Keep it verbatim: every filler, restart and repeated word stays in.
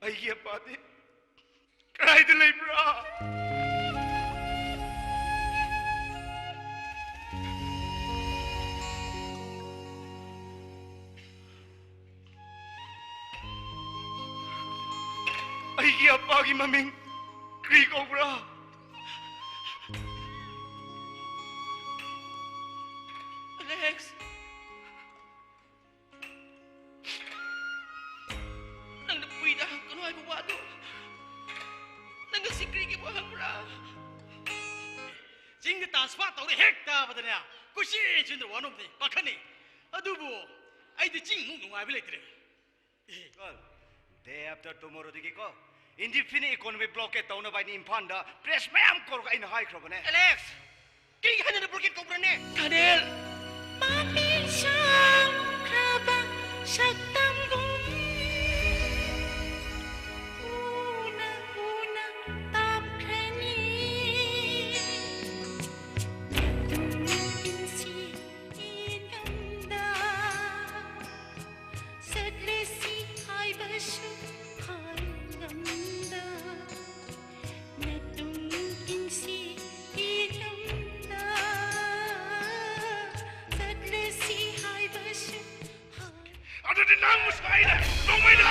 ꯑꯩꯒꯤ ꯑꯄꯥꯗꯤ ꯀꯗꯥꯏꯗ ꯂꯩꯕ꯭ꯔꯥ? ꯑꯩꯒꯤ ꯑꯄꯥꯒꯤ ꯃꯃꯤꯡ ꯀꯔꯤ ꯀꯧꯕ꯭ꯔꯥ? ꯑꯦꯂꯦꯛꯁ! ꯅꯪꯅ ꯄꯨꯏꯗ ꯍꯪꯒꯅꯨ ꯍꯥꯏꯕ ꯋꯥꯗꯣ ꯅꯪ ꯉꯁꯤ ꯀꯔꯤꯒꯤ ꯍꯪꯕ꯭ꯔꯥ? ꯆꯤꯡꯗ transfer ꯇꯧꯔꯦ ꯍꯦꯛ ꯇꯥꯕꯗꯅꯦ, ꯀꯣꯏꯆꯦꯟ ꯆꯦꯟꯗꯨꯅ ꯋꯥꯅꯣꯝꯗꯅꯤ ꯄꯥꯈꯠꯅꯩ꯫ ꯑꯗꯨꯕꯨ ꯑꯩꯗꯤ ꯆꯤꯡꯃꯨꯛ ꯅꯨꯡꯉꯥꯏꯕ ꯂꯩꯇ꯭ꯔꯦ꯫ ꯑꯦ꯫ Girl, day after tomorrowꯗꯒꯤꯀꯣ, indefinite economic blockade ꯇꯧꯅꯕ ꯍꯥꯏꯅ ꯏꯝꯐꯥꯜꯗ press ꯃꯌꯥꯝ ꯀꯧꯔꯒ ꯑꯩꯅ ꯍꯥꯏꯈ꯭ꯔꯕꯅꯦ꯫ ꯑꯦꯂꯦꯛꯁ! ꯀꯔꯤꯒꯤ ꯍꯥꯏꯅ blockade ꯀꯧꯕ꯭ꯔꯅꯦ? ꯀꯥꯅꯦꯜ! ꯃꯃꯤꯡ ꯆꯥꯝꯈ꯭ꯔꯕ ꯁꯛꯇꯝꯒꯨꯝ ꯎꯅ ꯎꯅ ꯇꯥꯞꯈ꯭ꯔꯅꯤ꯫ ꯅꯇꯨꯡ ꯏꯟꯁꯤ ꯏꯉꯝꯗ ꯆꯠꯂꯁꯤ ꯍꯥꯏꯕꯁꯨ ꯍꯥꯏꯉꯝꯗ ꯅꯇꯨꯡ ꯏꯟꯁꯤ ꯏꯉꯝꯗ ꯆꯠꯂꯁꯤ ꯍꯥꯏꯕꯁꯨ ꯍꯥꯏ ꯑꯗꯨꯗꯤ ꯅꯪꯕꯨꯁꯨ ꯑꯩꯅ ꯅꯣꯡꯃꯩꯅ